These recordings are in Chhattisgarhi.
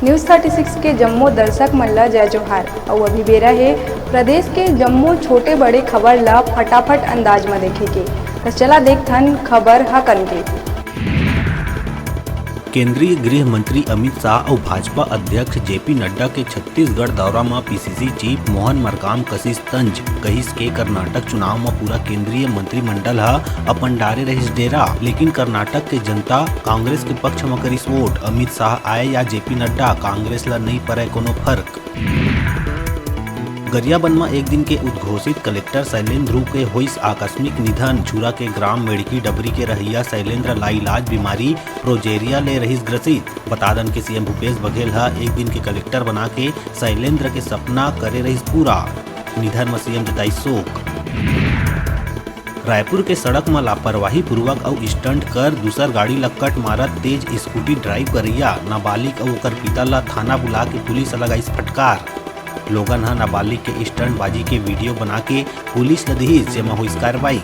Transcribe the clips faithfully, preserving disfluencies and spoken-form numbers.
News thirty six के जम्मो दर्शक मन ल जय जोहार। अउ अभी बेरा हे प्रदेश के जम्मो छोटे बड़े खबर ल फटाफट अंदाज म देखे के। त चला देखथन खबर ह कन के। केंद्रीय गृह मंत्री अमित शाह अउ भाजपा अध्यक्ष जेपी नड्डा के छत्तीसगढ़ दौरा म पीसीसी चीफ मोहन मरकाम कशिश तंज कहिस के कर्नाटक चुनाव म पूरा केंद्रीय मंत्रिमंडल ह अपन डारे रहिस डेरा, लेकिन कर्नाटक के जनता कांग्रेस के पक्ष म करिस वोट। अमित शाह आए या जेपी नड्डा, कांग्रेस ल नइ परय कोनो फर्क। गरियाबंद म एक दिन के उद्घोषित कलेक्टर शैलेंद्र के होइस आकस्मिक निधन। छुरा के ग्राम मेड़की डबरी के रहइया शैलेंद्र ला इलाज बीमारी प्रोजेरिया ले रहिस ग्रसित। बता दन के सीएम भूपेश बघेल ह एक दिन के कलेक्टर बना के शैलेंद्र के सपना करे रहिस पूरा। निधन म सीएम जताइस शोक। रायपुर के सड़क म लापरवाही पूर्वक अउ स्टंट कर दूसर गाड़ी ल कट मारत तेज स्कूटी ड्राइव करइया नाबालिग अउ ओकर पिता ल थाना बुला के पुलिस ल लगाइस फटकार। लोगन ह नाबालिग के स्टंटबाजी के वीडियो बना के पुलिस ल दिहिस, जेमा होइस कार्रवाई।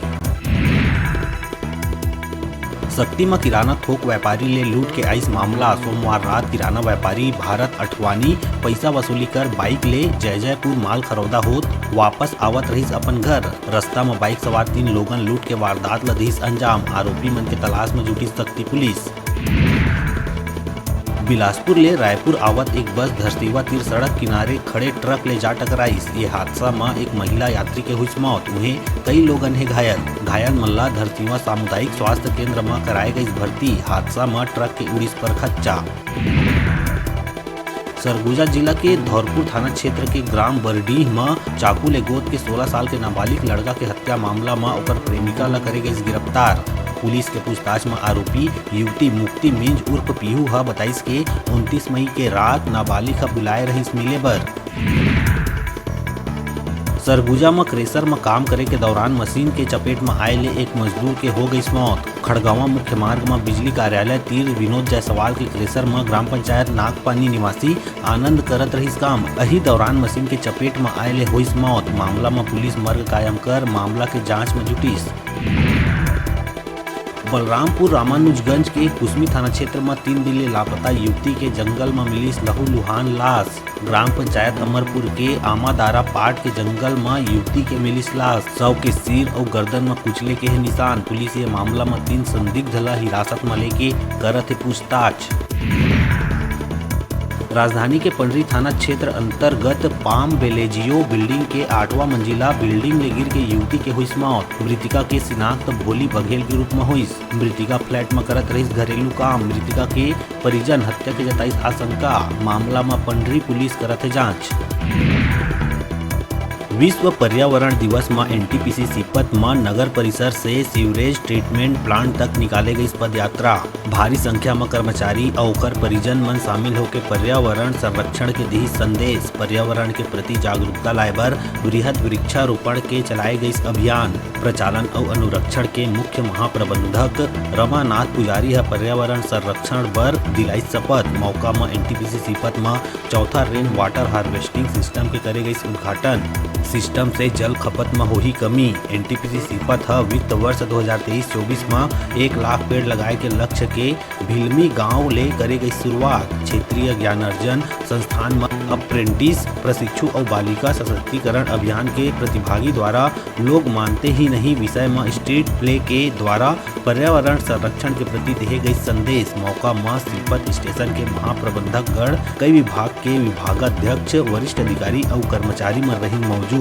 सक्ती म किराना थोक व्यापारी ले लूट के आइस मामला। सोमवार रात किराना व्यापारी भारत अठवानी पइसा वसूली कर बाइक ले जयजयपुर माल खरौदा होत वापस आवत रहिस अपन घर। रस्ता म बाइक सवार तीन लोगन लूट के वारदात ल दिस अंजाम। आरोपी मन के तलाश म जुटिस सक्ती पुलिस। बिलासपुर ले रायपुर आवत एक बस धरसीवा तीर सड़क किनारे खड़े ट्रक ले जा टकराइस। ये हादसा म एक महिला यात्री के हुइस मौत, उहें कई लोगन हे घायल। घायल मन ला धरसीवा सामुदायिक स्वास्थ्य केंद्र म कराए गइस भर्ती। हादसा म ट्रक के उड़िस परखच्चा। सरगुजा जिला के धौरपुर थाना क्षेत्र के ग्राम बरडीह म चाकू ले गोद के सोलह साल के नाबालिग लड़का के हत्या मामला म ओकर प्रेमिका ल करे गइस गिरफ्तार। पुलिस के पूछताछ म आरोपी युवती मुक्ति मिंज उर्फ पीहू ह बताइस के उनतीस मई के रात नाबालिग ह बुलाए रहिस मिले बर। सरगुजा म क्रेशर म काम करे के दौरान मशीन के चपेट म आए ले एक मजदूर के हो गइस मौत। खड़गवां मुख्य मार्ग म बिजली कार्यालय तीर विनोद जायसवाल के क्रेशर म ग्राम पंचायत नागपानी निवासी आनंद करत रहिस काम। अही दौरान मशीन के चपेट म आए ले होइस मौत। मामला म पुलिस मर्ग कायम कर मामला के जांच म जुटिस। बलरामपुर रामानुजगंज के कुसमी थाना क्षेत्र म तीन दिन ले लापता युवती के जंगल म मिलिस लहूलुहान लाश। ग्राम पंचायत अमरपुर के आमादारा पाट के जंगल म युवती के मिलिस लाश। शव के सिर अउ गर्दन म कुचले के हे निशान। पुलिस ये मामला म तीन संदिग्ध ल हिरासत म लेके करत हे पूछताछ। राजधानी के पंडरी थाना क्षेत्र अंतर्गत पाम बेलेजियो बिल्डिंग के आठवां मंजिला बिल्डिंग ले गिर के युवती के होइस मौत। मृतिका के शिनाख्त भोली बघेल के रूप म होइस। मृतिका फ्लैट म करत रहिस घरेलू काम। मृतिका के परिजन हत्या के जताइस आशंका। मामला म पंडरी पुलिस करत हे जांच। विश्व पर्यावरण दिवस म एनटीपीसी सीपत म नगर परिसर से सीवरेज ट्रीटमेंट प्लांट तक निकाले गइस पदयात्रा। भारी संख्या म कर्मचारी अउ ओकर परिजन मन शामिल होके पर्यावरण संरक्षण के दिहिस संदेश। पर्यावरण के प्रति जागरूकता लाए बर बृहद वृक्षारोपण के चलाए गइस अभियान। प्रचालन अउ अनुरक्षण के मुख्य महाप्रबंधक रमानाथ पुजारी ह पर्यावरण संरक्षण बर दिलाइस शपथ। मौका म एनटीपीसी सीपत म चौथा रेन वाटर हार्वेस्टिंग सिस्टम के करे गइस उद्घाटन। सिस्टम से जल खपत म होही कमी। एनटीपीसी सीपत ह वित्त वर्ष दो हज़ार तेईस चौबीस म एक लाख पेड़ लगाए के लक्ष्य के भिलमी गांव ले करे गइस शुरुआत। क्षेत्रीय ज्ञानार्जन संस्थान म अप्रेंटिस प्रशिक्षु अउ बालिका सशक्तिकरण अभियान के प्रतिभागी द्वारा लोग मानते ही नहीं विषय म स्ट्रीट प्ले के द्वारा पर्यावरण संरक्षण के प्रति देहे गइस संदेश। मौका म सीपत स्टेशन के महाप्रबंधक गण, कई विभाग के विभागाध्यक्ष, वरिष्ठ अधिकारी अउ कर्मचारी मन रहिन मौजूद।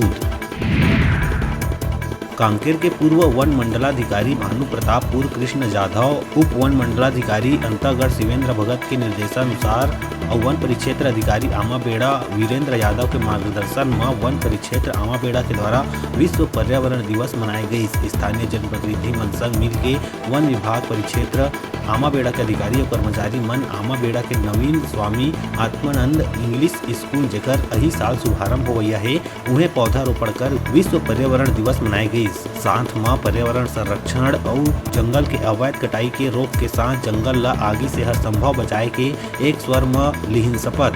कांकेर के पूर्व वन मंडलाधिकारी भानु प्रताप पुर कृष्ण जाधव, उप वन मंडलाधिकारी अंतागढ़ शिवेंद्र भगत के निर्देशानुसार अउ वन परिक्षेत्र अधिकारी आमाबेड़ा वीरेंद्र यादव के मार्गदर्शन म वन परिक्षेत्र आमाबेड़ा के द्वारा विश्व पर्यावरण दिवस मनाए गइस। स्थानीय जनप्रतिनिधि मन संग मिलके वन विभाग परिक्षेत्र आमाबेड़ा के अधिकारी अउ कर्मचारी मन आमाबेड़ा के नवीन स्वामी आत्मानंद इंग्लिश स्कूल, जेकर अही साल शुभारंभ होवइया हे, उहें पौधारोपण कर विश्व पर्यावरण दिवस मनाए गइस। साथ म पर्यावरण संरक्षण अउ जंगल के अवैध कटाई के रोक के साथ जंगल ल आगी से हर संभव बचाए के एक स्वर म लिहिन शपथ।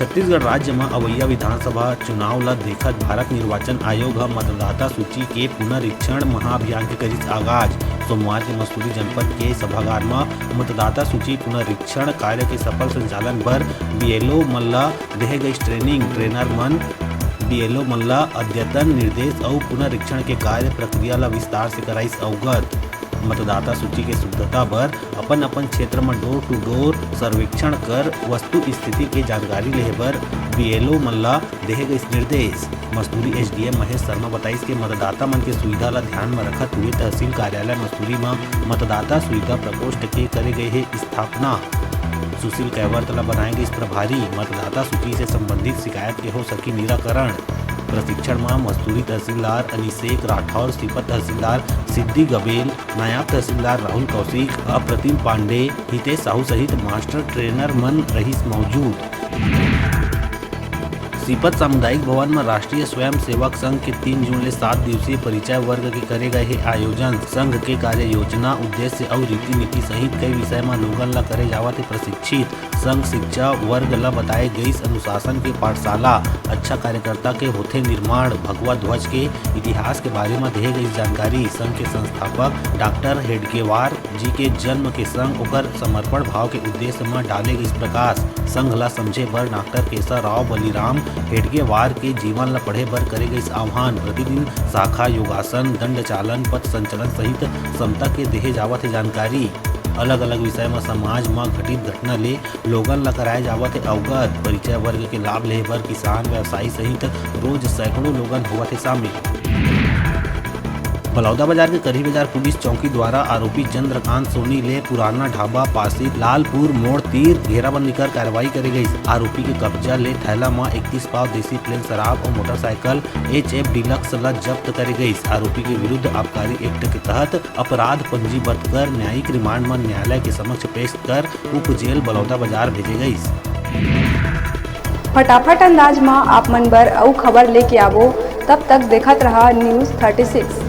छत्तीसगढ़ राज्य म अवइया विधानसभा चुनाव ल देखत भारत निर्वाचन आयोग ह मतदाता सूची के पुनरीक्षण महाअभियान के करिस आगाज। सोमवार के मसूरी जनपद के सभागार म मतदाता सूची पुनरीक्षण कार्य के सफल संचालन बर बीएलओ मन ल देहे गइस ट्रेनिंग। ट्रेनर मन बीएलओ मन ल अद्यतन निर्देश अउ पुनरीक्षण के कार्य प्रक्रिया ल विस्तार से कराइस अवगत। मतदाता सूची के शुद्धता बर अपन-अपन क्षेत्र म door to door सर्वेक्षण कर वस्तु स्थिति के जानकारी लेहे बर बीएलओ मन ल देहे गइस निर्देश। मस्तूरी एसडीएम महेश शर्मा बताइस के मतदाता मन के सुविधा ल ध्यान म रखत हुए तहसील कार्यालय मस्तूरी म मतदाता सुविधा प्रकोष्ठ के करे गए हे स्थापना। सुशील कैवर्त ल बनाए गइस प्रभारी। मतदाता सूची से संबंधित शिकायत के हो सकी निराकरण। प्रशिक्षण म मस्तूरी तहसीलदार अनिशेक राठौर, सीपत तहसीलदार सिद्धी गबेल, नायब तहसीलदार राहुल कौशिक, अप्रतिम पांडे, हितेश साहू सहित मास्टर ट्रेनर मन रहिस मौजूद। सीपत सामुदायिक भवन म राष्ट्रीय स्वयं सेवक संघ के तीन जून ले सात दिवसीय परिचय वर्ग के करे गए हे आयोजन। संघ के कार्य योजना, उद्देश्य अउ रीति नीति सहित कई विषय म लोगन ल करे जावत हे प्रशिक्षित। संघ शिक्षा वर्ग ल बताए गइस अनुशासन के पाठशाला, अच्छा कार्यकर्ता के होथे निर्माण, भगवा ध्वज के इतिहास के बारे म देहे गइस जानकारी। संघ के संस्थापक डॉक्टर हेडगेवार जी के जन्म के संग ओकर समर्पण भाव के उद्देश्य म डाले गइस प्रकाश। संघ ल समझे बर डॉक्टर केशव राव बलिराम हेडगेवार के जीवन ल पढ़े बर करे गइस आह्वान। प्रतिदिन शाखा, योगासन, दंड चालन, पथ संचलन सहित समता के देहे जावत हे जानकारी। अलग-अलग विषय म समाज म घटित घटना ले लोगन ल कराए जावत हे अवगत। परिचय वर्ग के लाभ लेहे बर किसान, व्यवसायी सहित रोज सैकड़ों लोगन होवत हे शामिल। बलौदा बाजार के करही बाजार पुलिस चौकी द्वारा आरोपी चंद्रकांत सोनी ले पुराना ढाबा पासी लालपुर मोड़ तीर घेराबंदी कर कार्रवाई करे गइस। आरोपी के कब्जा ले थैला म इकतीस पाव देसी प्लेन शराब अउ मोटरसाइकिल एच एफ डिलक्स ल जब्त करे गइस। आरोपी के विरुद्ध आबकारी एक्ट के तहत अपराध पंजीबद्ध कर न्यायिक रिमांड म न्यायालय के समक्ष पेश कर उप जेल बलौदा बाजार भेजे गइस। फटाफट अंदाज म आप मन बर अउ खबर लेके आबो, तब तक देखत रहा News thirty six।